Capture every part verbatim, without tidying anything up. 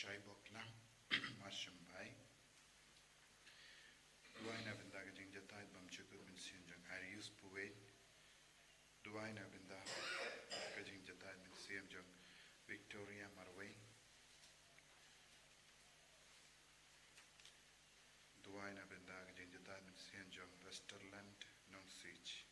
Shai Boklang, Mashembai. Duwai na bynta ka jingjahthait bymjukut mynsiem jong Arius Puwei. Duwai na bynta ka jingjahthait mynsiem jong Victoria Marwei. Duwai na bynta ka jingjahthait mynsiem jong Westerland Nongsiej.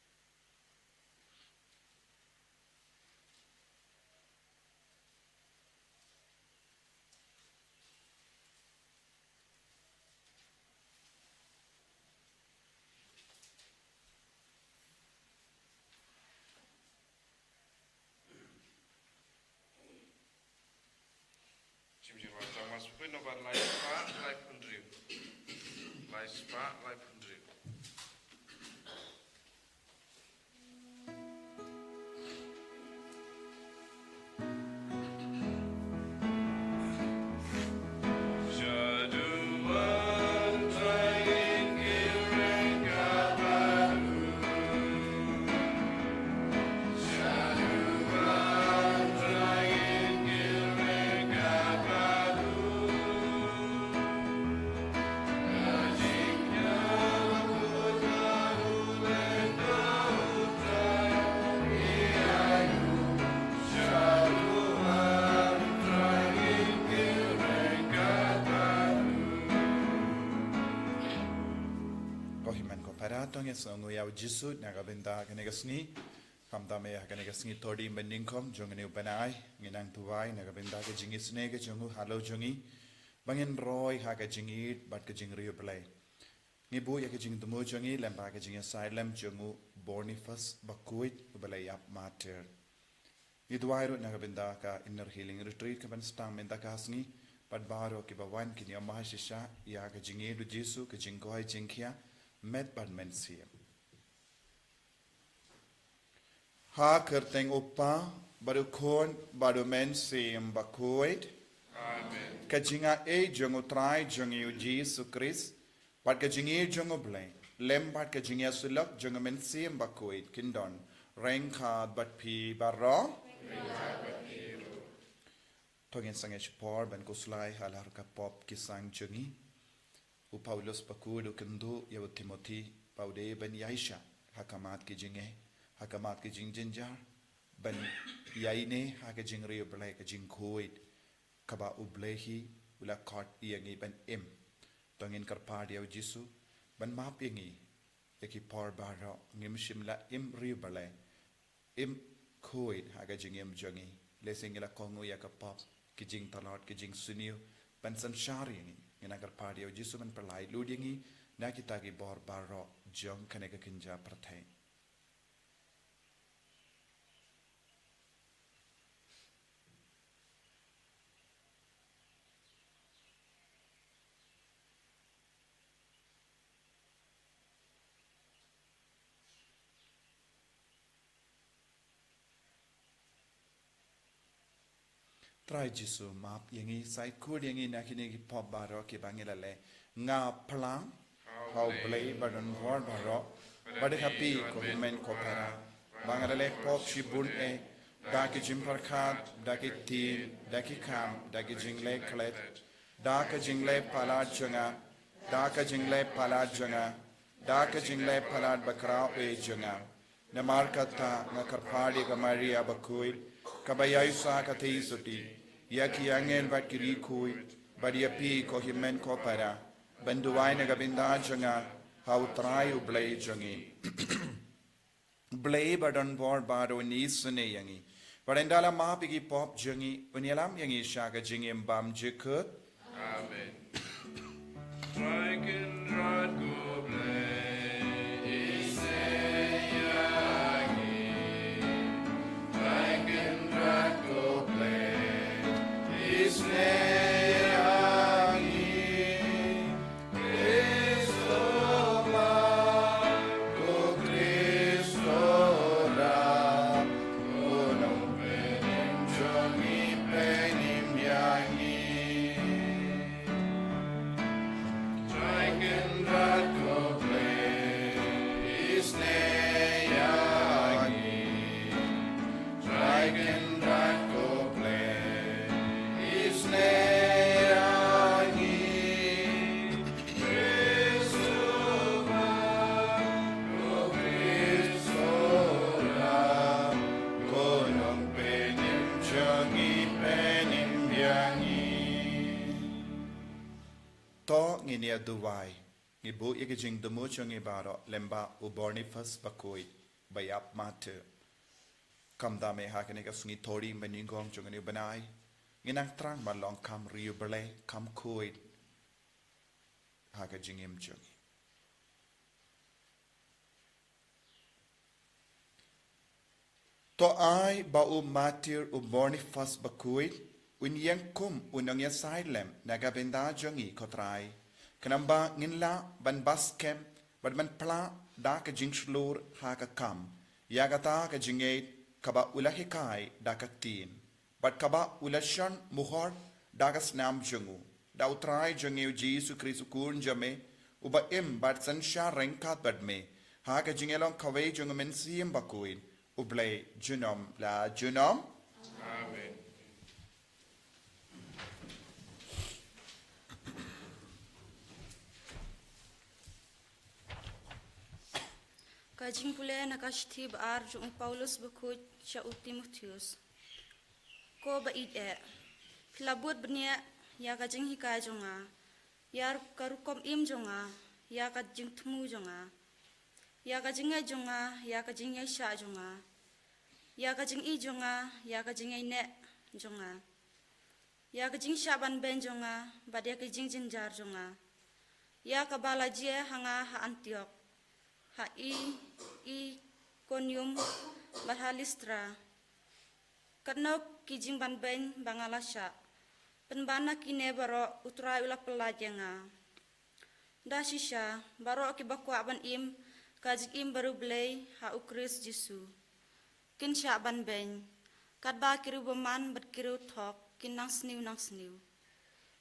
Shim shim wa tang mas pui nombar lai spah lai phew hynriew. Lai spah lai phew hynriew. Ko hynmen ko para, to ngin sngewnguh ïa u Jisu na ka bynta kane ka sngi. Khamtam eh ha kane ka sngi thoh dien banyngkong jong une u bnai, ngin nang duwai na ka bynta ka jingisynei ka jong u halor jong ngi, ba ngin roi ha ka jingïeit bad ka jingriewblei. Ngi buh ïa ka jingthmu jong ngi lyngba ka jingïasaid lem jong u Boniface Bakhuid uba la ïap martyr. Ngi duwai ruh na ka bynta ka Inner Healing Retreat kaban sdang mynta ka sngi, bad baroh kiba wan kin ïoh mad shisha ïa ka jingïeit u Jisu, ka jingkoit jingkhiah met bad mynsiem. Ha kyrteng u Kpa bad u Khun bad u Mynsiem Bakhuid. Amen. Ka jingaiei jong u Trai jong ngi u Jisu Khrist, bad ka jingïeit jong u Blei, lem bad ka jingïasyllok jong u Mynsiem Bakhuid, kin don ryngkat bad phi baroh. To ngin sangeh shipor ban khuslai halor ka pop ki sang jong ngi. U Paulus bakhuid u kynduh ïa u Timothi ba u dei ban ïaishah ha khmat ki jingeh, ha khmat ki jingjynjar, ban ïaineh ha ka jingriewblei, ka jingkhuid kaba u Blei hi u la khot ïa ngi ban im. To ngin kyrpad ïa u Jisu ban map ïa ngi ïa ki por baroh ngim shym la im riewblei, im khuid ha ka jingim jong ngi. Lehse ngi la kohnguh ïa ka pop, ki jingtlot, ki jingsniew ban synshar ïa ngi. Ngin nang kyrpad ïa u Jisu ban pynlait lut ïa ngi na kita ki bor baroh jong kane ka kynja pyrthei. Trai Jisu, map ïa ngi, sait khuid ïa ngi na kine ki pop baroh kiba ngi la leh. Nga phlang ha u Blei ba don bor baroh bad ha phi ko hynmen ko para, ba nga la leh pop shibun eh, da ki jingpyrkhat, da ki ktien, da ki kam, da ki jingleh klet, da ka jingleh palat jong nga, da ka jingleh palat jong nga, da ka jingleh palat bakhraw eh jong nga. Namar kata nga kyrpad ïa ka Maria bakhuid, kaba ïaishah katei sotti, ïa ki angel bad ki riewkhuid, bad ïa phi ko hynmen ko para, ban duwai na ka bynta jong nga ha u Trai u Blei jong ngi. Blei ba don bor baroh un isynei ïa ngi, bad ynda la map ïa ki pop jong ngi un ïalam ïa ngi sha ka jingim bymjukut. Amen. Trai Kynrad ko Blei, isynei ïa ngi. Trai Kynrad ko Blei, isynei ïa ngi. Khrist, ko Khrist, ko Nongpynim jong ngi, pynim ïa ngi. Trai Kynrad ko Blei, isynei ïa ngi. Trai Kynrad ko Blei, isynei Jong ngi pynbiang ïa ngi. To ngin ïa duwai. Ngi buh ïa ka jingthmu jong ngi baroh lyngba u Boniface bakhuid ba ïap martyr. Kumta me ha kane ka sngi thuri mynnyngkong jong kane u bnai, ngin nang thrang ban long kham ri U Blei, kham khuid ha ka jingim jong ngi. To ai ba u martyr u Boniface bakhuid un ïeng kum u nongïasaid lem na ka bynta jong ngi, ko Trai, khnang ba ngin lah ban bam skhem bad ban phla da ka jingshlur ha ka kam ïa kata ka jingngeit kaba u la hikai da ka ktien, bad kaba u la shon mohor da ka snam jong u. Da u Trai jong ngi u Jisu Khrist u Khun jong me, uba im bad synshar ryngkat bad me ha ka jingïalong kawei jong u Mynsiem Bakhuid, U Blei junom la junom. Amen. Ka jingpule na ka shithi ba ar jong u Paulus bakhuid sha u Timotheus. Ko ba ïeit eh, phi la bud bniah ïa ka jinghikai jong nga, ïa ka rukom im jong nga, ïa ka jingthmu jong nga, ïa ka jingngeit jong nga, ïa ka jingïaishah jong nga, ïa ka jingïeit jong nga, ïa ka jingïaineh jong nga, ïa ka jingshah ban beiñ jong nga, bad ïa ka jingjynjar jong nga, ïa kaba la jia ha nga ha Antiok, ha I-, Ikonium, bad ha Listra. Katno ki jingbanbeiñ ba nga la shah. Pynban na kine baroh u Trai u la pyllait ïa nga. Da shisha, baroh kiba kwah ban im ka jingim bariewblei ha u Khrist Jisu, kin shah ban beiñ. Katba ki riewbymman bad ki riewthok kin nang sniew nang sniew,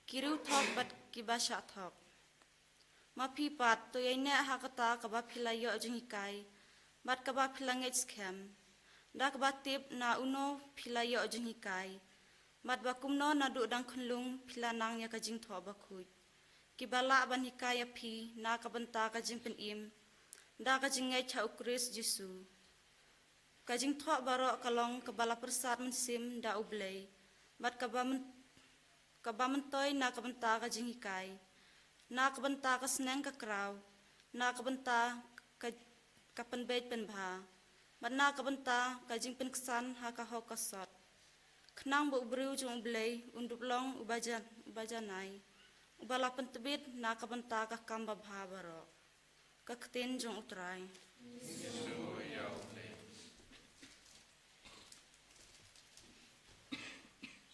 ki riewthok bad kiba shah thok. Ma phi pat, to ïaineh ha kata kaba phi la ïoh jinghikai, bad kaba phi la ngeit skhem. Da kaba tip na uno phi la ïoh jinghikai, bad ba kumno naduh dang khyllung phi la nang ïa ka jingthoh bakhuid. Kiba lah ban hikai ïa phi na ka bynta ka jingpynim da ka jingngeit ha u Khrist Jisu. Ka jingthoh baroh ka long kaba la pyrsad mynsiem da u Blei, bad kaba myn-, kaba myntoi na ka bynta ka jinghikai, na ka bynta ka sneng ka kraw, na ka bynta ka, ka pynbeit pynbha, bad na ka bynta ka jingpynksan ha ka hok ka sot. Khnang ba u briew jong u Blei un dup long uba jan-, uba janai, uba la pyntbit na ka bynta ka kam babha baroh. Ka ktien jong u Trai.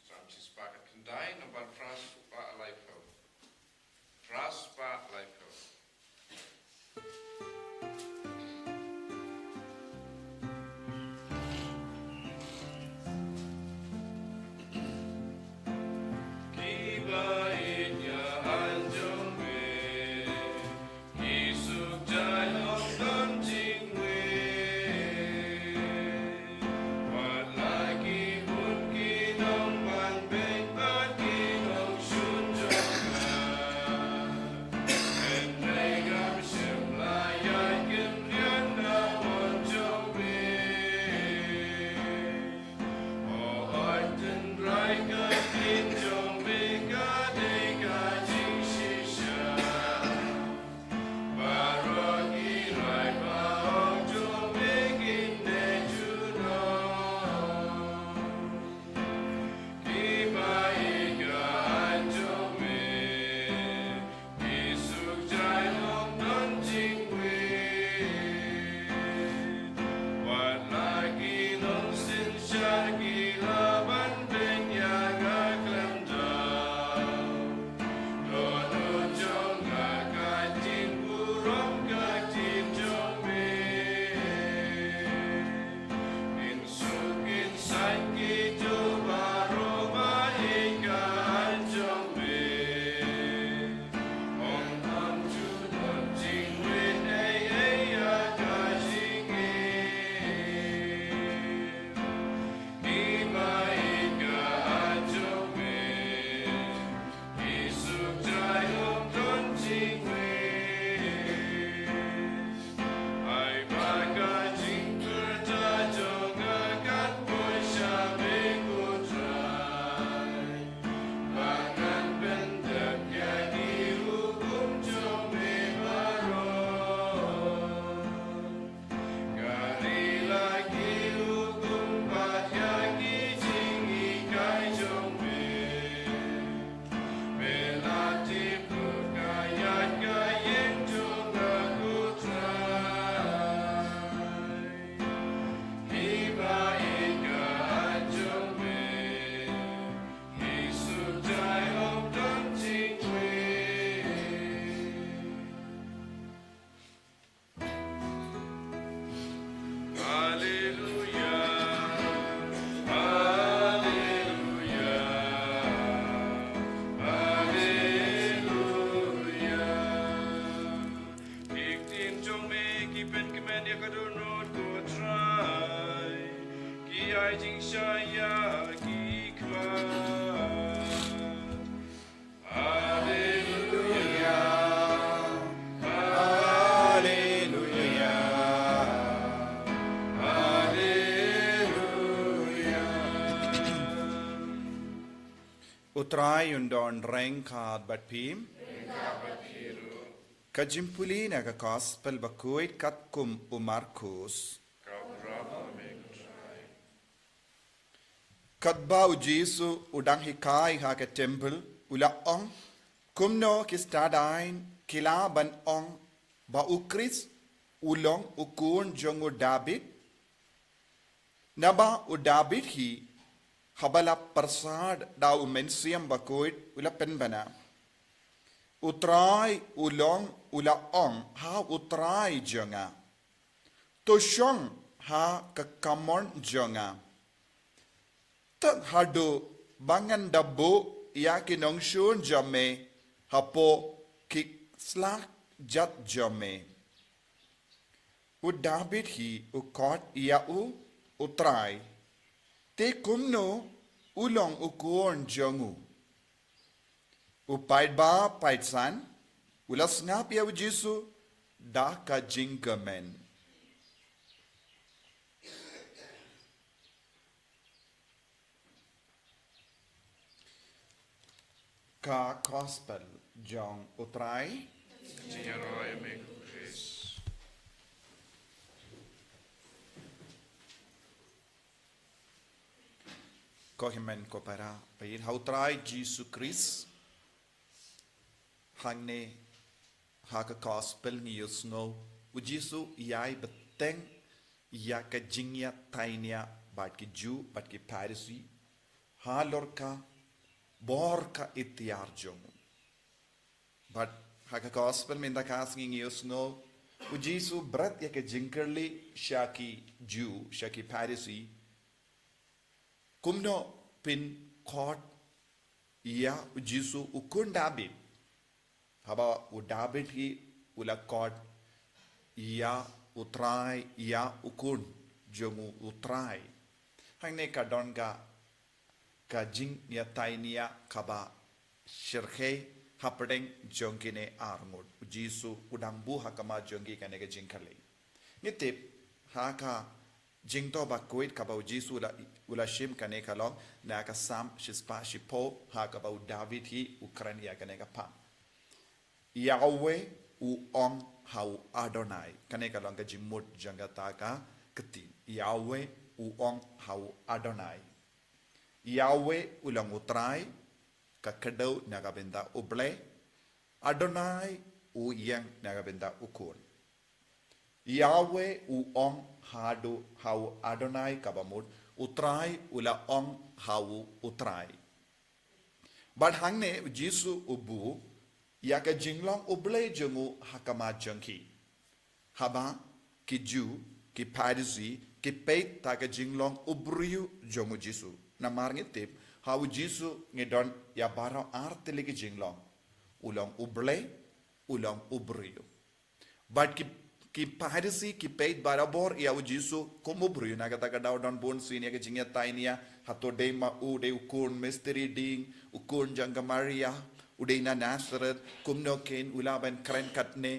Psalm shispah khyndai, nambar phra spah laiphew. Phra spah laiphew. Kiba ïeit ïa ain jong me, ki suk jai ong don jingmut. U Trai un don ryngkat bad phi. Ka jingpule na ka Gospel bakhuid katkum u Markus. Katba u Jisu u dang hikai ha ka templ, u la ong, kumno ki stad aiñ ki lah ban ong ba u Khrist u long u khun jong u Dabid? Naba u Dabid hi, haba la pyrsad da u Mynsiem Bakhuid, u la pynbna, U Trai u long, u la ong ha U Trai jong nga, to shong ha ka kamon jong nga, tang haduh ba ngan da buh ïa ki nongshun jong me hapoh ki slak jat jong me. U Dabid hi u khot ïa u, U Trai, te kumno u long u khun jong u? U paidbah paidsan u la sngap ïa u Jisu da ka jingkmen. Ka Gospel jong U Trai. Jingrwai me ko Khrist. Ko hynmen ko para, peit ha U Trai Jisu Khrist. Hangne ha ka Gospel ngi ïohsngew u Jisu u ïai bteng ïa ka jingïatainia bad ki Jiw bad ki Pharisi halor ka bor ka iktiar jong u. Bad ha ka Gospel mynta ka sngi ngi ïohsngew u Jisu u bret ïa ka jingkylli sha ki Jiw, sha ki Pharisi, kumno phin khot ïa u Jisu u khun Dabid, haba u Dabid hi u la khot ïa U Trai, ïa u khun jong u, U Trai. Hangne ka don ka, ka jingïatainia kaba shyrkhei hapdeng jong kine arngut. U Jisu u dang buh ha khmat jong ki kane ka jingkylli. Ngi tip ha ka Jingthoh Bakhuid kaba u Jisu u la, u la shim, kane ka long na ka Salm shispah shiphew, ha kaba u Dabid hi u kren ïa kane ka phang. Yahweh u ong ha u Adonai. Kane ka long ka jingmut jong kata ka ktien. Yahweh u ong ha u Adonai. Yahweh u long U Trai, ka kdew na ka bynta U Blei. Adonai u ïeng na ka bynta U Khun. Yahweh u ong haduh ha u Adonai kaba mut, U Trai u la ong ha u U Trai. Bad hangne u Jisu u buh ïa ka jinglong U Blei jong u ha khmat jong ki. Haba ki Jiw, ki Pharisi ki peit ïa ka jinglong u briew jong u Jisu. Namar ngi tip ha u Jisu ngi don ïa baroh ar tylli ki jinglong. U long U Blei, u long u briew. Bad ki, ki Pharisi ki peit barabor ïa u Jisu kum u briew, na kata ka daw don bun sien ïa ka jingïatainia, hato dei ma u dei u khun mistri dieng, u khun jong ka Maria, u dei na Nazareth, kumno kein u lah ban kren katne,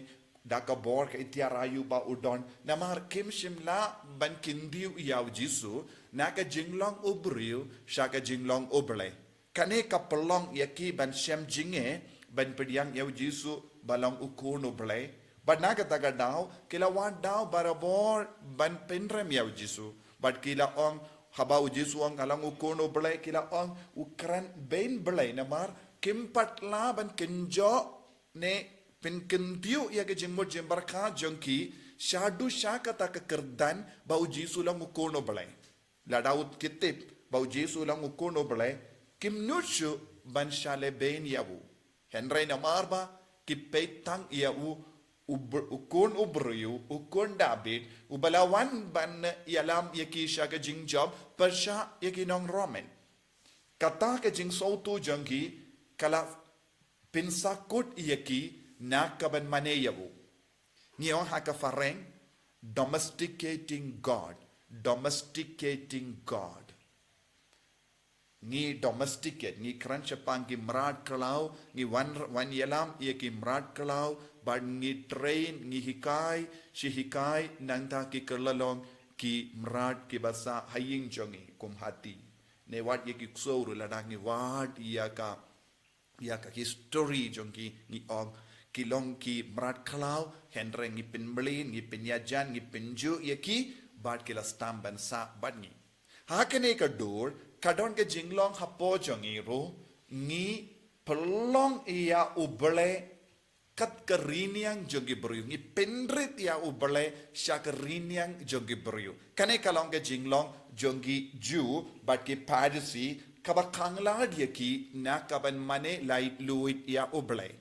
da ka bor ka iktiar aïu ba u don. Namar kim shym lah ban kyntiew ïa u Jisu na ka jinglong u briew sha ka jinglong U Blei. Kane ka pynlong ïa ki ban shem jingeh ban pdiang ïa u Jisu ba long u Khun U Blei. Bad na kata ka daw ki la wad daw barabor ban pynrem ïa u Jisu. Bad ki la ong, haba u Jisu u ong nga long u Khun U Blei, ki la ong u kren beiñ Blei, namar kim pat lah ban kynjoh ne pynkyntiew ïa ka jingmut jingpyrkhat jong ki shaduh sha kata ka kyrdan ba u Jisu u long u Khun U Blei. Lada u, ki tip ba u Jisu u long u Khun U Blei, kim nud shuh ban shah lehbeiñ ïa u. Hynrei namar ba ki peit tang ïa u, u br-, u khun u briew, u khun Dabid, uba la wan ban ïalam ïa ki sha ka jingjop pyrshah ïa ki nong Roman. Kata ka jingsngewthuh jong ki ka la pynsakut ïa ki na ka ban mane ïa u. Ngi ong ha ka phareng, domesticating God, domesticating God. Ngi domesticate, ngi kren shaphang ki mrad khlaw, ngi wan, wan ïalam ïa ki mrad khlaw, bad ngi train, ngi hikai, shi hikai, nangta ki kylla long ki mrad kiba sah ha ïing jong ngi, kum hati. Ne wat ïa ki ksew ruh, lada ngi wad ïa ka, ïa ka history jong ki, ngi ong ki long ki mrad khlaw, hynrei ngi pynmlien, ngi pynïajan, ngi pynjuh ïa ki, bad ki la sdang ban sah bad ngi. Ha kane ka dur, ka don ka jinglong hapoh jong ngi ruh, ngi pynlong ïa U Blei kat ka rynïeng jong ki briew, ngi pynrit ïa U Blei sha ka rynïeng jong ki briew. Kane ka long ka jinglong jong ki Jiw bad ki Pharisi, kaba khanglad ïa ki na ka ban mane laitluid ïa U Blei.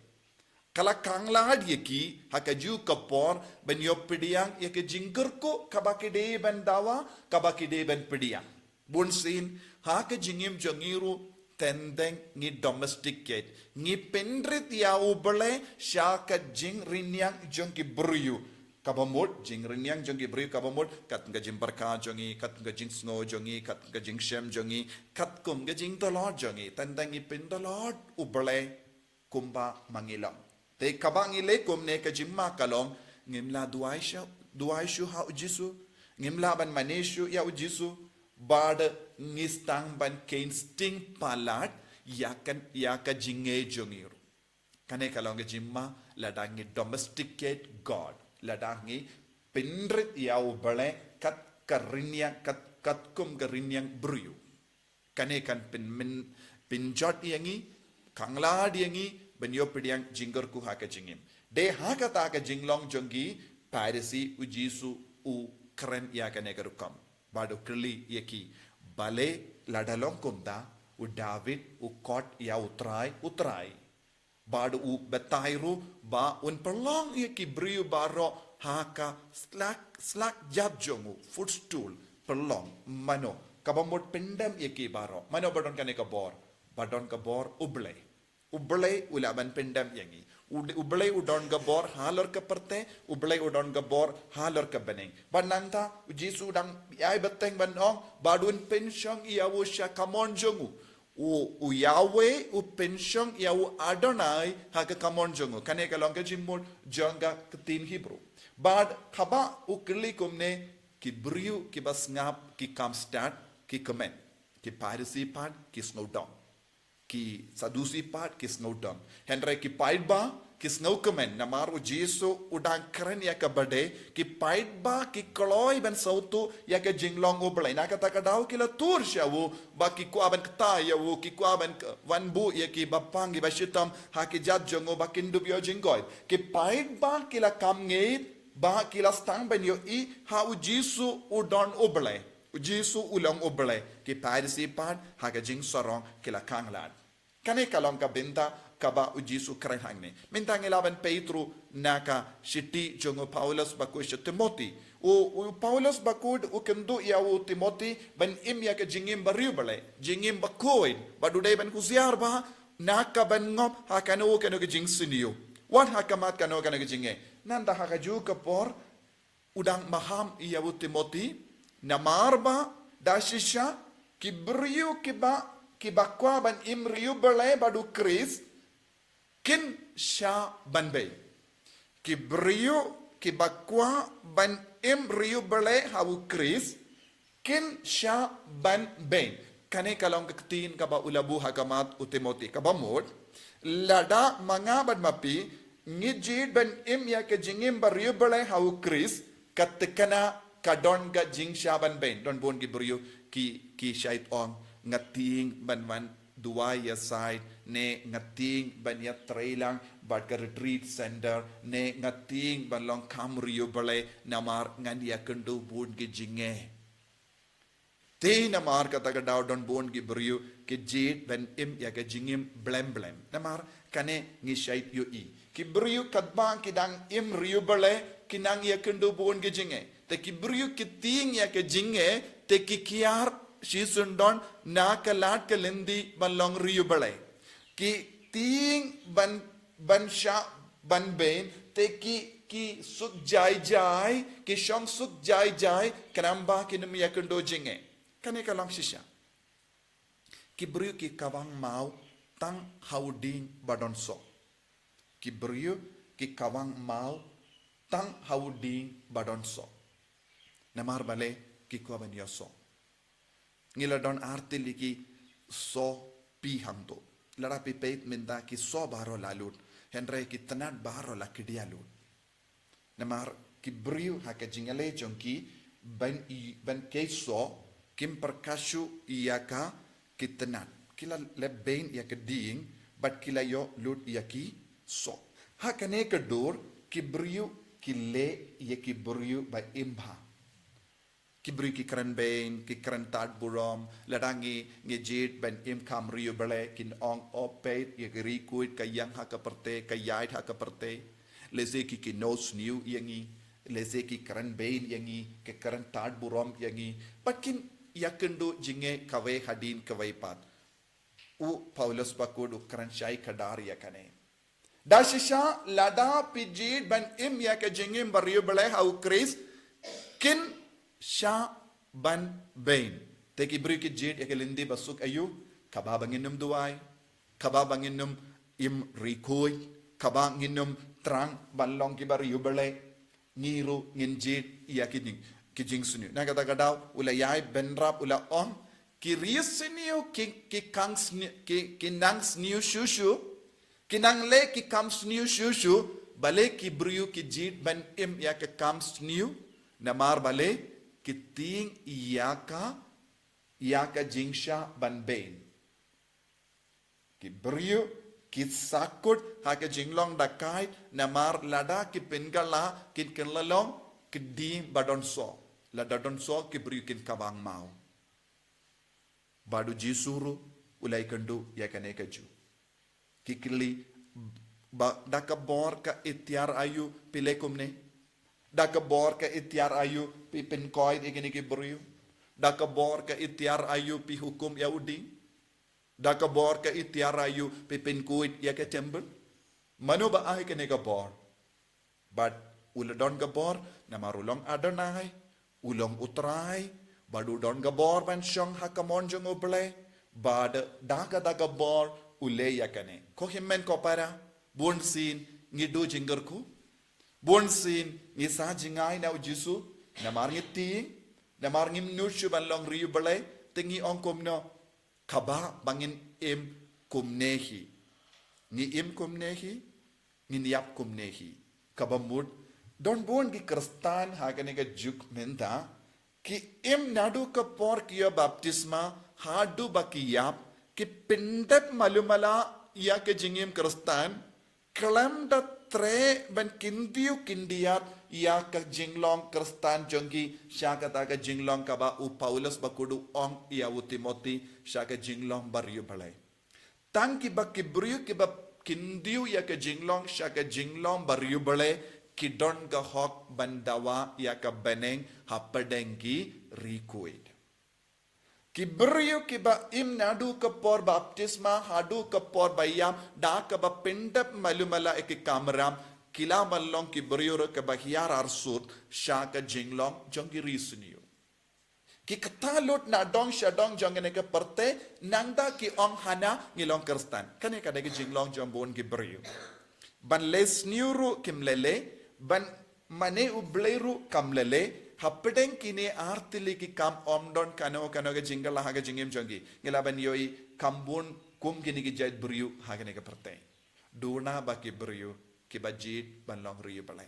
Ka la khanglad ïa ki ha kajuh ka por ban ïoh pdiang ïa ka jingkyrkhu kaba ki dei ban dawa, kaba ki dei ban pdiang. Bunsien, ha ka jingim jong ngi ruh, teng teng ngi domesticate, ngi pynrit ïa U Blei sha ka jingrynïeng jong ki briew. Kaba mut, jingrynïeng jong ki briew kaba mut, kat ka jingpyrkhat jong ngi, kat ka jingsngew jong ngi, kat ka jingshem jong ngi, katkum ka jingtlot jong ngi, teng teng ngi pyntlot U Blei kumba ma ngi long. Te kaba ngi leh kumne, ka jingma ka long, ngim lah duwai shuh, duwai shuh ha U Jisu, ngim lah ban mane shuh ïa U Jisu, bad ngi sdang ban kheiñ sting palat ïa ka, ïa ka jingngeit jong ngi ruh. Kane ka long ka jingma lada ngi domesticate God, lada ngi pynrit ïa U Blei kat ka rynïeng, kat, katkum ka rynïeng briew. Kane kan pyn, pynjot ïa ngi, khanglad ïa ngi ban ïoh pdiang jingkyrkhu ha ka jingim. Dei ha kata ka jinglong jong ki Pharisi U Jisu u kren ïa kane ka rukom. Bad u kylli ïa ki, balei lada long kumta, u David u khot ïa U Trai, U Trai, bad u batai ruh ba un pynlong ïa ki briew baroh ha ka slak, slak jat jong u, footstool, pynlong, mano kaba mut pyndem ïa ki baroh? Mano ba don kane ka bor? Ba don ka bor U Blei. U Blei u lah ban pyndem ïa ngi. U, U Blei u don ka bor halor ka pyrthei, U Blei u don ka bor halor ka bneng. Bad nangta U Jisu u dang ïai bteng ban ong, bad un pynshong ïa u sha kamon jong u. U, u Yahweh u pynshong ïa u Adonai ha ka kamon jong u. Kane ka long ka jingmut jong ka ktien Hebrew. Bad haba u kylli kumne, ki briew kiba sngap ki kam stad, ki kmen. Ki Pharisi pat ki sngewdom. Ki Sadusi pat ki sngewdom. Hynrei ki paidbah ki sngewkmen, namar U Jisu u dang kren ïa kaba dei. Ki paidbah ki kloi ban sngewthuh ïa ka jinglong U Blei. Na kata ka daw ki la tur sha u ba ki kwah ban kta ïa u, ki kwah ban k-, wan buh ïa ki bapang, ki bashitom ha ki jat jong u ba kin dup ïoh jingkoit. Ki paidbah ki la kam ngeit ba ki la sdang ban ïohi ha U Jisu u don U Blei. U Jisu u long U Blei. Ki Pharisi pat ha ka jingsarong ki la khanglad. Kane ka long ka bynta kaba U Jisu u kren hangne. Mynta ngi lah ban peit ruh na ka shithi jong u Paulus bakhuid sha u Timothi. U, u Paulus bakhuid u kynduh ïa u Timothi ban im ïa ka jingim bariewblei, jingim bakhuid, bad u dei ban khusiar bha na ka ban ngop ha kano kano ka jingsniew, wat ha khmat kano kano ka jingeh. Nangta ha kajuh ka por u dang maham ïa u Timothi, namar ba da shisha ki briew kiba, kiba kwah ban im riewblei bad U Khrist kin shah ban beiñ. Ki briew kiba kwah ban im riewblei ha U Khrist kin shah ban beiñ. Kane ka long ka ktien kaba u la buh ha khmat u Timothi, kaba mut, lada ma nga bad ma phi ngi jied ban im ïa ka jingim bariewblei ha U Khrist, ka thikna ka don ka jingshah ban beiñ. Don bun ki briew ki, ki shait ong, nga tieng ban wan duwai ïasaid, ne nga tieng ban ïatrei lang bad ka retreat center, ne nga tieng ban long kam riewblei namar ngan ïakynduh bun ki jingeh. Te namar kata ka daw don bun ki briew ki jied ban im ïa ka jingim blem blem. Namar kane ngi shait ïohi, ki briew katba ki dang im riewblei ki nang ïakynduh bun ki jingeh. Te ki briew ki tieng ïa ka jingeh, te ki kiar shisyndon na ka lad ka lynti ban long riewblei. Ki tieng ban, ban shah ban beiñ, te ki, ki suk jai jai, ki shong suk jai jai, khnang ba kin ym ïakynduh jingeh. Kane ka long shisha. Ki briew ki kawang maw tang ha u dieng ba don soh. Ki briew ki kawang maw tang ha u dieng ba don soh. Namar balei? Ki kwah ban ïoh soh. Ngi la don artylli ki soh phi hangto. Lada phi peit mynta ki soh baroh la lut. Hynrei ki tnat baroh la khia lut. Namar ki briew ha ka jingïaleh jong ki ban i, ban kheiñ soh, kim pyrkhat shuh ïa ka ki tnat. Ki la leh beiñ ïa ka dieng, bad ki la ïoh lut ïa ki soh. Ha kane ka dur, ki briew ki leh ïa ki briew ba im bha. Ki briew ki kren beiñ, ki kren tad burom, lada ngi, ngi jied ban im kam riewblei, kin ong, o peit, ïa ka ri khuid ka ïeng ha ka pyrthei, ka ïaid ha ka pyrthei. Lehse ki kynnoh sniew ïa ngi, lehse ki kren beiñ ïa ngi, ki kren tad burom ïa ngi. Bad kin ïakynduh jingeh kawei hadien kawei pat. U Paulus bakut u kren shai khadar ïa kane. Da shisha lada phi jied ban im ïa ka jingim ba riewblei ha u Khrist, kin shah ban beiñ. Te ki briew ki jied ïa ka lynti ba suk aïu, kaba ba ngin ym duwai, kaba ba ngin ym im ri khuid, kaba ngin ym thrang ban long ki ba riewblei. Ngi ruh ngin jied ïa ki jing, ki jingsniew. Na kata ka daw, u la ïai bynrap u la ong, ki riewsniew ki, ki kang sniew, ki, ki nang sniew shuh shuh, ki nang leh ki kam sniew shuh shuh, balei ki briew ki jied ban im ïa ka kam sniew, namar balei ki tieng ïa ka, ïa ka jingshah ban beiñ. Ki briew ki sahkut ha ka jinglong dakai, namar lada ki pynkylla, kin kylla long ki dieng ba don soh. Lada don soh ki briew kin kaba ngam maw. Bad u Jisu ruh u la ïakynduh ïa kane kajuh. Ki kylli, ba da ka bor ka iktiar aïu phi leh kumne? Da ka bor ka iktiar aïu phi pynkoit ïa kine ki briew? Da ka bor ka iktiar aïu phi hukum ïa u dieng? Da ka bor ka iktiar aïu phi pynkhuid ïa ka temple? Mano ba ai kane ka bor? Bad u la don ka bor, namar u long Adonai, u long u Trai, bad u don ka bor ban shong ha ka mon jong u Blei, bad da kata ka bor u leh ïa kane. Ko hynmen ko para, bunsien ngi duh jingkyrkhu, bunsien ngi sah jngai na u Jisu, namar ngi tieng, namar ngim nud shuh ban long riewblei, te ngi ong kumno, kaba ba ngin im kumne hi. Ngi im kumne hi, ngin ïap kumne hi. Kaba mut, don bun ki Khristan ha kane ka juk mynta, ki im naduh ka por ki ïoh baptisma, haduh ba ki ïap, ki pyndep malu mala ïa ka jingim Khristan, khlem da treh ban kyntiew kyndiat ïa ka jinglong Khristan jong ki, sha kata ka jinglong kaba u Paulus bakut u ong ïa u Timothi, sha ka jinglong ba riewblei. Tang kiba ki briew kiba kyntiew ïa ka jinglong sha ka jinglong ba riewblei, ki don ka hok ban dawa ïa ka bneng hapdeng ki ri khuid. Ki briew kiba im naduh ka por baptisma haduh ka por ba ïap, da kaba pyndep malu mala ïa ki kamram, ki lah ban long ki briew ruh kiba hiar arsut sha ka jinglong jong ki riewsniew. Ki kata lut na dong sha dong jong kane ka pyrthei, nangta ki ong hana ngi long Khristan. Kane ka dei ka jinglong jong bun ki briew. Ban leh sniew ruh kim leh leh, ban mane u Blei ruh kam leh leh, hapdeng kine artylli ki kam ym don kano kano ka jingkylla ha ka jingim jong ki. Ngi lah ban ïohi kam bun kum kine ki jait briew ha kane ka pyrthei. Duna ba ki briew kiba jied ban long riewblei.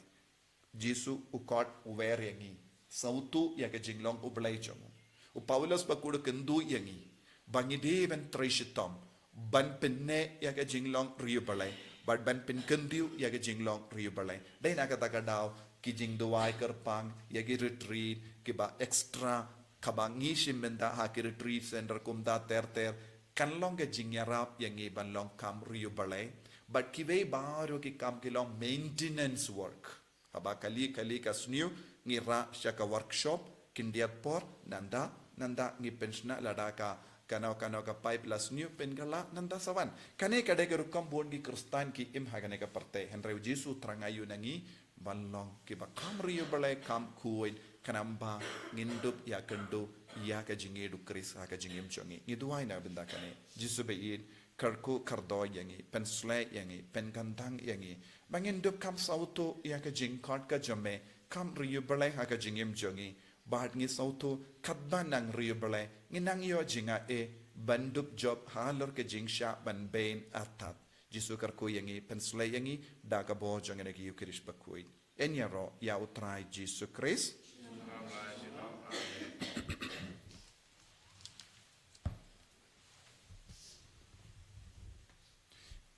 Jisu u khot u wer ïa ngi, sngewthuh ïa ka jinglong u Blei jong u. U Paulus bakut u kynduh ïa ngi ba ngi dei ban trei shitom ban pynneh ïa ka jinglong riewblei, bad ban pynkyntiew ïa ka jinglong riewblei. Dei na kata ka daw ki jingduwai kyrpang ïa ki retreat kiba extra kaba ngi shim bynta ha ki retreat center kumta ter ter, kan long ka jingïarap ïa ngi ban long kam riewblei. Bad kiwei baroh ki kam ki long maintenance work. Haba kali kali ka sniew ngi rah sha ka workshop, khyndiat por, nangta nangta ngi pynshna lada ka kano kano ka pipe la sniew, pynkylla, nangta sa wan. Kane ka dei ka rukom bun ki Khristan ki im ha kane ka pyrthei. Hynrei u Jisu u thrang aïu na ngi, ban long kiba kam riewblei kam khuid, khnang ba ngin dup ïakynduh ïa ka jingïeit u Khrist ha ka jingim jong ngi. Ngi duwai na bynta kane. Jisu ba ïeit, kyrkhu kyrdoh ïa ngi, pynshlei ïa ngi, pynkyndang ïa ngi, ba ngin dup kam sngewthuh ïa ka jingkhot ka jong me kam riewblei ha ka jingim jong ngi. Bad ngi sngewthuh katba nang riewblei, ngi nang ïoh jingaiei ban dup jop halor ka jingshah ban beiñ artat. Jisu kyrkhu ïa ngi, pynshlei ïa ngi da ka bor jong kane ka Eukharist bakhuid. Yn ïaroh ïa U Trai Jisu Khrist.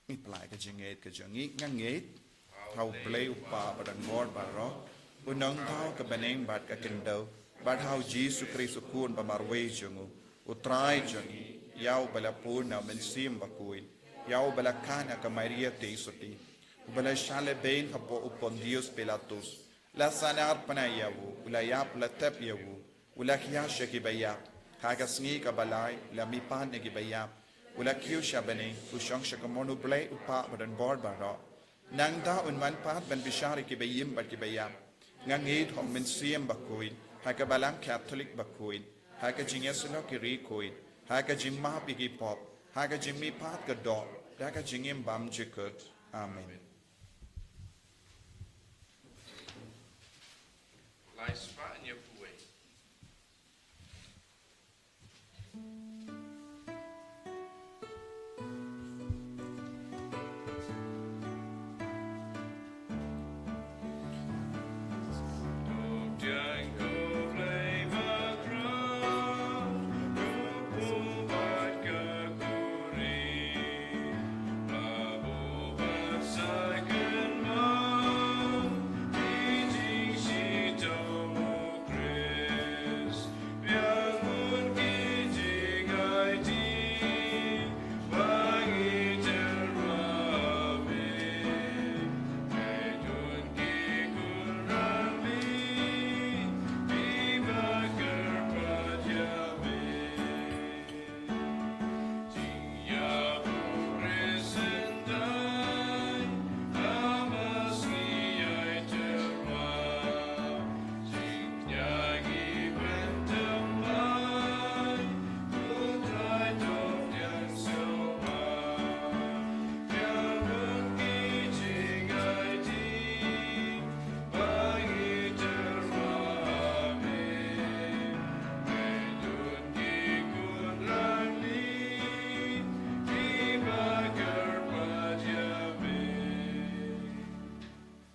Ngi pynlait ka jingngeit ka jong ngi. Nga ngeit ha U Blei U Kpa badonbor baroh, U Nongthaw ka bneng bad ka khyndew, bad ha U Jisu Khrist U Khun bamarwei jong U, U Trai jong ngi, ïa uba la pun na U Mynsiem Bakhuid, ïa uba la khang ha ka Maria Theisotti, uba la shah lehbeiñ hapoh u Pontius Pilatus, la sahnarphna ïa u, u la ïap, la tep ïa u, u la khia sha ki baïap, ha ka sngi kaba lai u la mihpat na ki baïap, u la kiew sha bneng, u shong sha kamon U Blei U Kpa badonbor baroh. Nangta un wan pat ban bishar ïa ki baïm bad ki baïap. Nga ngeit ha U Mynsiem Bakhuid, ha ka Balang Katholik bakhuid, ha ka jingïasyllok ki riewkhuid, ha ka jingmap ïa ki pop, ha ka jingmihpat ka doh, da ka jingim bymjukut. Amen. Lai spah hynñiew phew wei.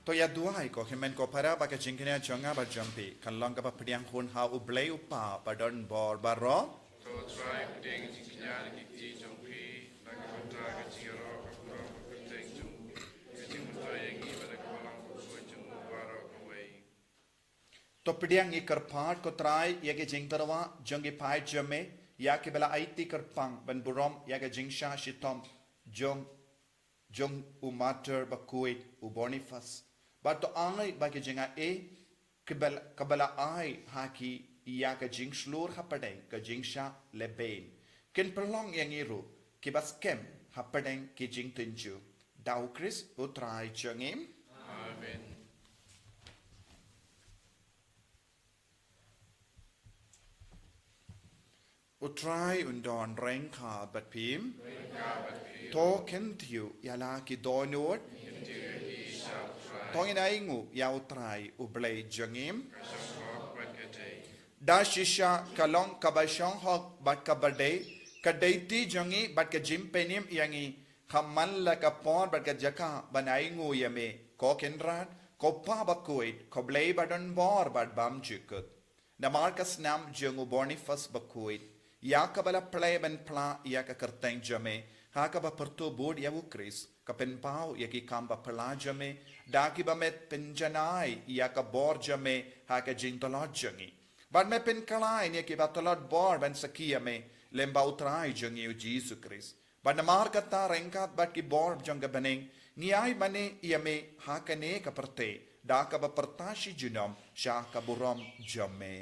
To ïa duwai ko hynmen ko para ba ka jingkñia jong nga bad jong phi kan long kaba pdiang hun ha U Blei U Kpa badonbor baroh. To Trai, pdiang jingkñia na ki kti jong phi, na ka bynta ka jingïaroh ka burom ka kyrteng jong u, ka jingmyntoi ïa ngi bad ka balang bakhuid jong u baroh kawei. To pdiang ïa ki kyrpad ko Trai ïa ki jingtyrwa jong ki paid jong me, ïa kiba la aiti kyrpang ban burom ïa ka jingshah shitom jong jong u martyr bakhuid u Boniface. Bad to ai ba ki jingaiei kaba la, kaba la ai ha ki ïa ka jingshlur hapdeng ka jingshah lehbeiñ kin pynlong ïa ngi ruh kiba skhem hapdeng ki jingtynjuh. Da U Khrist U Trai jong ngi. Amen. U Trai un don ryngkat bad phi. To kyntiew ïa la ki dohnud. To ngin ainguh ïa U Trai U Blei jong ngi. Da shisha ka long kaba shong hok bad kaba dei, ka dei kti jong ngi bad ka jingpynim ïa ngi, ha man la ka por bad ka jaka ban ainguh ïa me, ko Kynrad, ko Pa bakhuid, ko Blei badonbor bad bymjukut. Namar ka snam jong u Boniface bakhuid, ïa kaba la plie ban phla ïa ka kyrteng jong me, ha kaba pyrtuh bud ïa U Khrist, ka pynpaw ïa ki kam baphylla jong me, da kiba me pynjanai ïa ka bor jong me ha ka jingtlot jong ngi. Bad me pynkylla ïa kiba tlot bor ban sakhi ïa me lyngba U Trai jong ngi U Jisu Khrist. Bad namar kata ryngkat bad ki bor jong ka bneng, ngi ai mane ïa me ha kane ka pyrthei, da kaba pyrta shi junom sha ka burom jong me.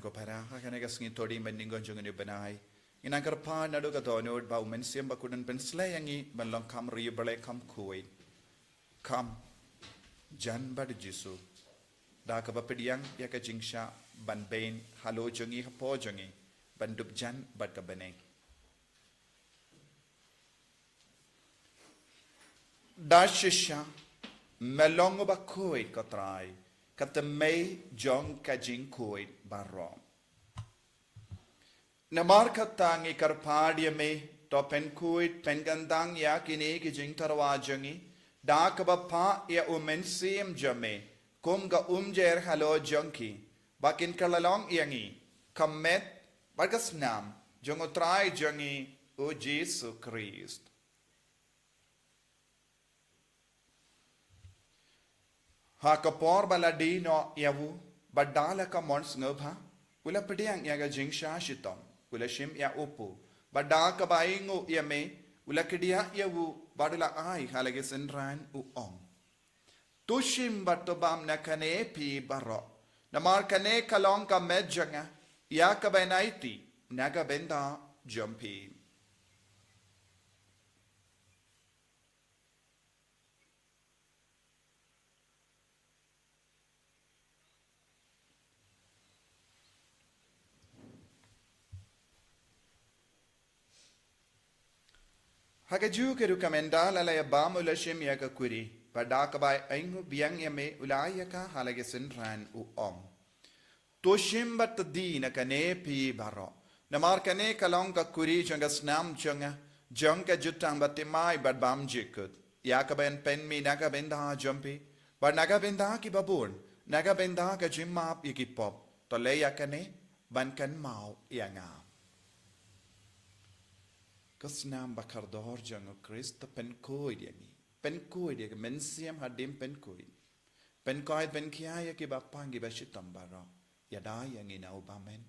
Ko para, ha kane ka sngi Thohdieng ba nyngkong jong une u bnai, ngi nang kyrpad naduh ka dohnud ba u Mynsiem Bakhuid un pynsleh ïa ngi ban long kam riewblei, kam khuid, kam jan bad u Jisu. Da kaba pdiang ïa ka jingshah ban beiñ halor jong ngi, hapoh jong ngi, ban dubjan bad ka bneng. Da shisha me long uba khuid, ko Trai, ka tymmen jong ka jingkhuid baroh. Namar kata ngi kyrpad ïa me, to pynkhuid, pynkyndang ïa kine ki jingtyrwa jong ngi da kaba phah ïa u Mynsiem jong me kum ka umjer halor jong ki, ba kin kylla long ïa ngi ka met bad ka snam jong u Trai jong ngi, u Jisu Khrist. Ha ka por ba la die noh ïa u, bad da la ka mon sngewbha, u la pdiang ïa ka jingshah shitom, u la shim ïa u pu, bad da kaba ainguh ïa me, u la kdiah ïa u, bad u la ai ha la ki synran, u ong: To shim bad to bam na kane phi baroh, namar kane ka long ka met jong nga, ïa kaba yn aiti na ka bynta jong phi. Ha kajuh ka rukom, ynda la la ïa bam, u la shim ïa ka kuri, bad da kaba ainguh biang ïa me, u la ai ïa ka ha la ki synran, u ong: To shim bad to die na kane phi baroh, namar kane ka long ka kuri jong ka snam jong nga, jong ka jutang bathymmai bad bymjukut, ïa kaba yn pynmih na ka bynta jong phi bad na ka bynta kiba bun, na ka bynta ka jingmap ïa ki pop. To leh ïa kane ban kynmaw ïa nga. Ka snam ba kordor jong u Khrist, to pynkhuid ïa ngi, pynkhuid ïa ka Mynsiem hadien, pynkhuid, pynkhuid, pynkhia ïa kiba pang, kiba shitom baroh. Ïada ïa ngi na u bymman.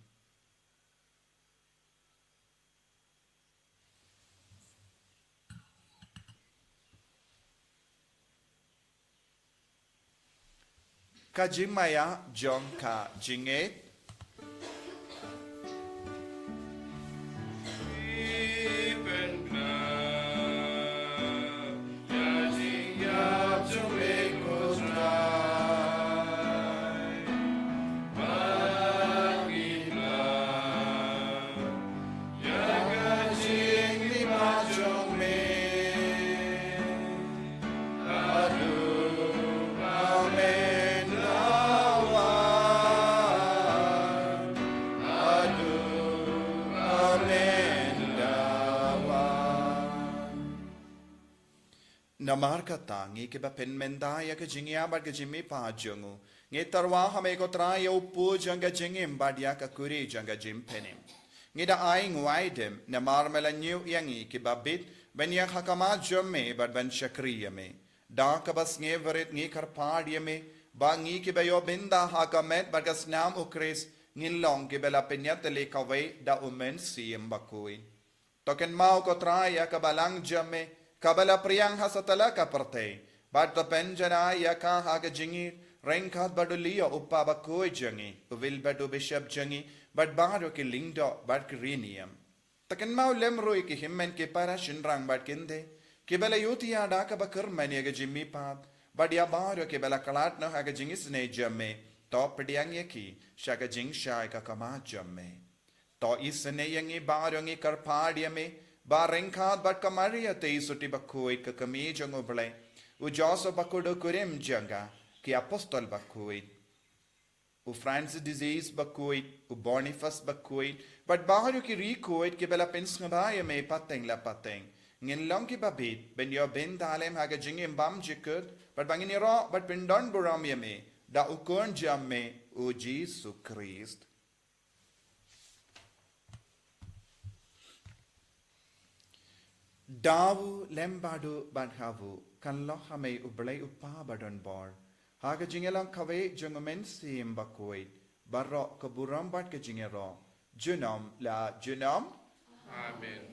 Ka jingmaïa jong ka jingngeit. Namar kata, ngi kiba pynmynta ïa ka jingïap bad ka jingmihpat jong u, ngi tyrwa ha me ko Trai ïa u pu jong ka jingim bad ïa ka kuri jong ka jingpynim. Ngi da ai nguaidem namar me la ñiew ïa ngi kiba bit ban ïeng ha khmat jong me bad ban shakri ïa me. Da kaba sngewrit ngi kyrpad ïa me ba ngi kiba ïoh bynta ha ka met bad ka snam u Khrist ngin long kiba la pynïatylli kawei da u Mynsiem Bakhuid. To kynmaw ko Trai ïa ka balang jong me kaba la phriang ha satlak ka pyrthei, bad to pynjanai ïa ka ha ka jingïeit ryngkat bad u Leo u Kpa Bakhuid jong ngi, u Wilbert u Bishop jong ngi, bad baroh ki lyngdoh bad ki riewniam. To kynmaw lem ruh ïa ki hynmen ki para shynrang bad kynthei kiba la ïohi ïa da kaba kyrmen ïa ka jingmihpat, bad ïa baroh kiba la khlad noh ha ka jingisynei jong me, to pdiang ïa ki sha ka jingshai ka khmat jong me. To isynei ïa ngi baroh, ngi kyrpad ïa me ba ryngkat bad ka Maria Theisotti Bakhuid ka kmie jong u Blei, u Joseph Bakhuid u kurim jong ka, ki apostol bakhuid, u Francis de Sales Bakhuid, u Boniface Bakhuid, bad baroh ki riewkhuid kiba la pynsngewbha ïa me pateng la pateng, ngin long kiba bit ban ïoh bynta lem ha ka jingim bymjukut, bad ba ngin ïaroh bad pyndonburom ïa me da u Khun jong me, u Jisu Khrist. Da u lem bad u bad ha u, kan long ha me u Blei u Kpa badonbor, ha ka jingïalang kawei jong u Mynsiem Bakhuid, baroh ka burom bad ka jingïaroh junom la junom. Amen.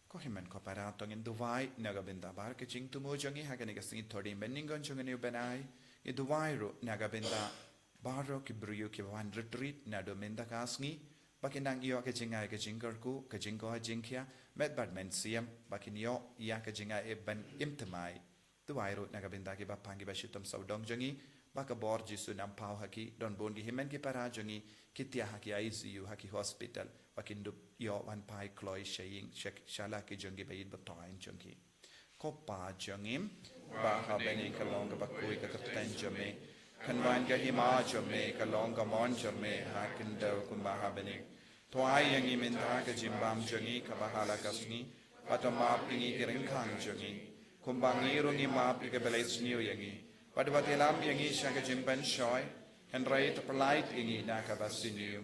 Ko Hynmen ko para to ngin duwai na ka bynta baroh ka jingthmu jong ngi ha kane ka sngi Thohdieng mynnyngkong jong une u bnai. Ngi duwai ruh na ka bynta baroh ki briew kiba wan retreat naduh mynta ka sngi, ba kin nang ïoh ka jingai ka jingkyrkhu, ka jingkoit jingkhiah, met bad mynsiem, ba kin ïoh ïa ka jingai ban im thymmai. Duwai ruh na ka bynta kiba pang kiba shitom sawdong jong ngi, ba ka bor Jisu un nang paw ha ki. Don bun ki hynmen ki para jong ngi ki tiah ha ki I C U, ha ki hospital, ba kin dup ïoh wan phai kloi sha ïing, sha, sha la ki jong ki ba ïeit ba thoh jong ki. Ko Pa jong ngi ba ha bneng, ka long kaba khuid ka kyrteng jong me. Kan wan ka hima jong me, ka long ka mon jong me ha khyndew kumba ha bneng. To ai ïa ngi mynta ka jingbam jong ngi kaba ha la ka sngi, bad to map ïa ngi ki ryngkang jong ngi, kumba ngi ruh ngi map ïa kiba leh sniew ïa ngi. Bad wat ïalam ïa ngi sha ka jingpynshoi, hynrei to pyllait ïa ngi na kaba sniew.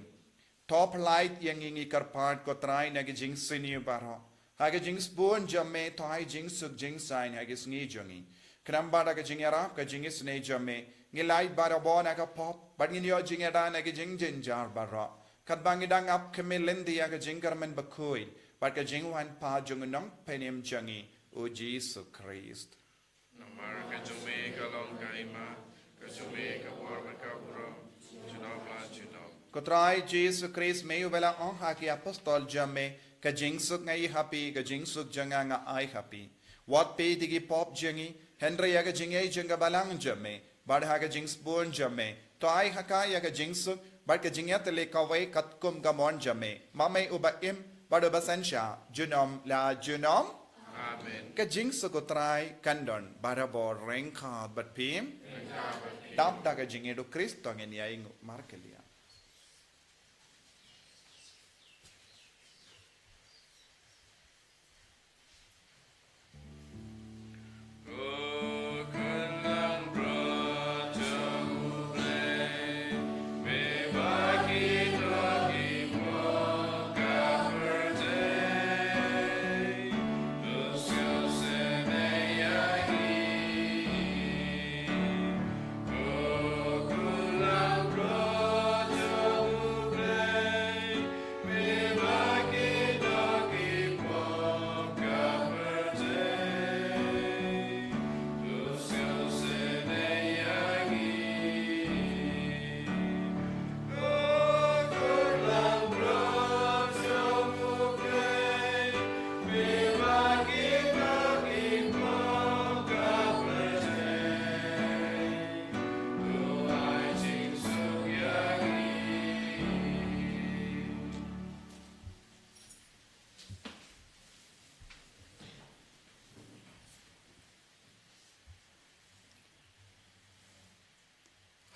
To pyllait ïa ngi, ngi kyrpad ko Trai, na ki jingsniew baroh, ha ka jingsbun jong me. To ai jingsuk jingsaiñ ha ki sngi jong ngi. Khnang ba da ka jingïarap ka jingisynei jong me, ngin lait barabor na ka pop, bad ngin ïoh jingïada na ki jingjynjar baroh, katba ngi dang ap khmih lynti ïa ka jingkyrmen bakhuid bad ka jingwan pat jong u Nongpynim jong ngi, u Jisu Khrist. Namar ka jong me ka long ka hima, ka jong me ka bor bad ka burom, junom la junom. Ko Trai Jisu Khrist, me uba la ong ha ki apostol jong me, ka jingsuk nga ai ha phi, ka jingsuk jong nga nga ai ha phi. Wat peit ïa ki pop jong ngi, hynrei ïa ka jingïeit jong ka balang jong me, bad ha ka jingsbun jong me, to ai ha ka ïa ka jingsuk bad ka jingïatylli kawei katkum ka mon jong me, ma me uba im bad uba synshar junom la junom. Amen. Ka jingsuk u Trai kan don barabor ryngkat bad phi. Ryngkat bad phi. Dap da ka jingïeit u Khrist to ngin ïa ïnguh markylliang.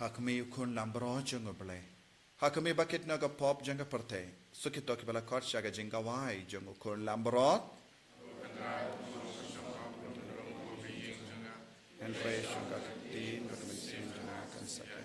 Ha khmih u Khun Langbrot jong U Blei, ha khmih ba kit noh ka pop jong ka pyrthei, suk ïa kito kiba la khot sha ka jingkawei jong U Khun Langbrot. Hynrei shong ka ktien, ka mynsiem jong nga kan sa kha.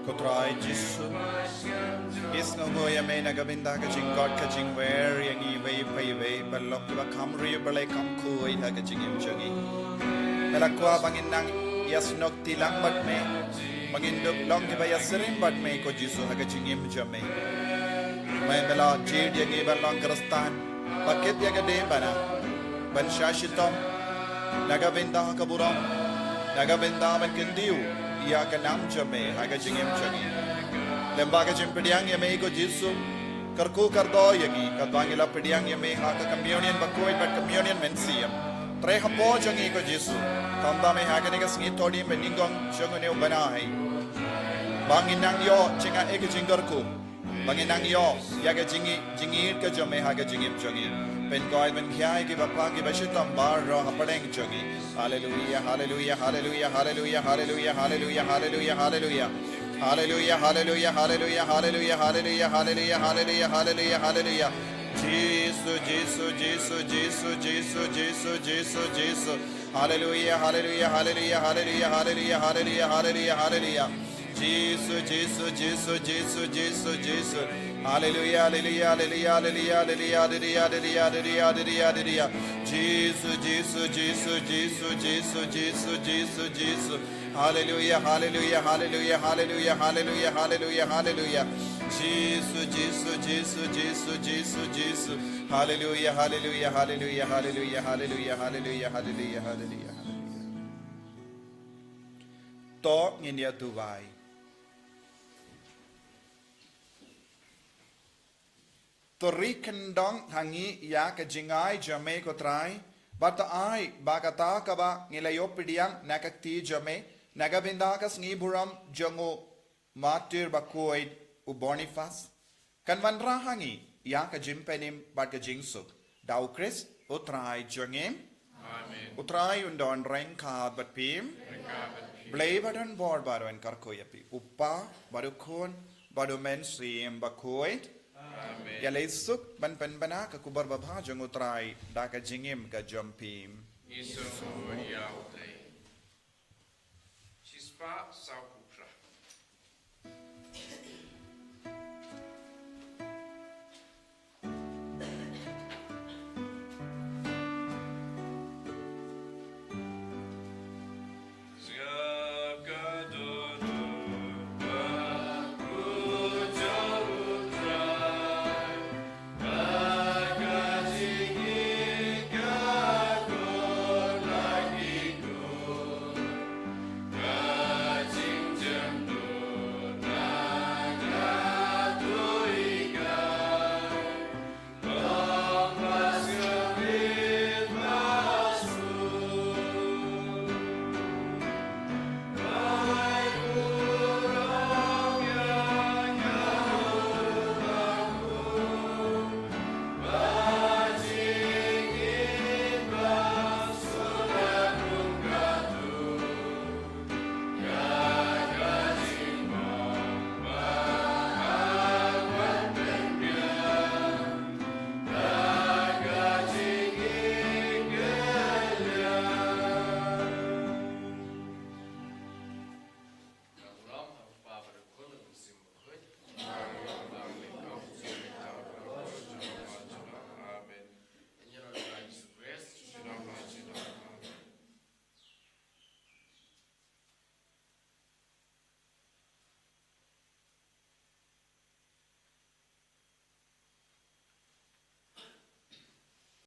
Ko Trai Jisu, ïohsngew ïa me na ka bynta ka jingkot ka jingwer ïa ngi iwei pa iwei, ban long kiba kham ri, ba leh kham khuid ha ka jingim jong ngi. Me la kwah ba ngin nang ïasnoh kti lang bad me, ba ngin dup long kiba ïasyriem bad me ko Jisu ha ka jingim jong me. Me, me la jied ïa ngi ban long Khristan, ba kit ïa ka diengphna, ban shah shitom na ka bynta ka burom, na ka bynta ban kyntiew ïa ka nam jong me ha ka jingim jong ngi. Lem bad ka jingpdiang ïa me ko Jisu, kyrkhu kyrdoh ïa ngi katba ngi la pdiang ïa me ha ka communion bakhuid bad communion mynsiem. Trei hapoh jong ngi ko Jisu, khamtam eh ha kane ka sngi Thohdieng banyngkong jong une u bnai, ba ngin nang ïoh jingaiei ka jingkyrkhu, ba ngin nang ïoh ïa ka jingïeit, jingïeit ka jong me ha ka jingim jong ngi. Pynkoit pynkhia ïa kiba pang kiba shitom baroh hapdeng jong ngi. Haleluia, haleluia, haleluia, haleluia, haleluia, haleluia, haleluia, haleluia. Haleluia, haleluia, haleluia, haleluia, haleluia, haleluia, haleluia, haleluia, haleluia. Jisu, Jisu, Jisu, Jisu, Jisu, Jisu, Jisu, Jisu. Haleluia, haleluia, haleluia, haleluia, haleluia, haleluia, haleluia, haleluia. Jisu, Jisu, Jisu, Jisu, Jisu, Jisu. Haleluia, haleluia, haleluia, haleluia, haleluia, haleluia, haleluia, haleluia, haleluia. Jisu, Jisu, Jisu, Jisu, Jisu, Jisu, Jisu, Jisu. Haleluia, haleluia, haleluia, haleluia, haleluia, haleluia, haleluia. Jisu, Jisu, Jisu, Jisu, Jisu, Jisu. Haleluia, haleluia, haleluia, haleluia, haleluia, haleluia, haleluia, haleluia, haleluia. To ngin ïa duwai. To ri kyndong ha ngi ïa ka jingai jong me ko Trai, bad to ai ba kata kaba ngi la ïoh pdiang na ka kti jong me, na ka bynta ka sngi burom jong u martyr bakhuid u Boniface, kan wanrah ha ngi ïa ka jingpynim bad ka jingsuk. Da u Khrist u Trai jong ngi. Amen. U Trai un don ryngkat bad phi. Ryngkat bad phi. Blei ba don bor baroh un kyrkhu ïa phi, u Kpa bad u Khun bad u Mynsiem Bakhuid. Amen. Ïaleh suk ban pynbna ka khubor babha jong u Trai da ka jingim ka jong phi. Ngi sngewbha ïa u Trai. Shispah saw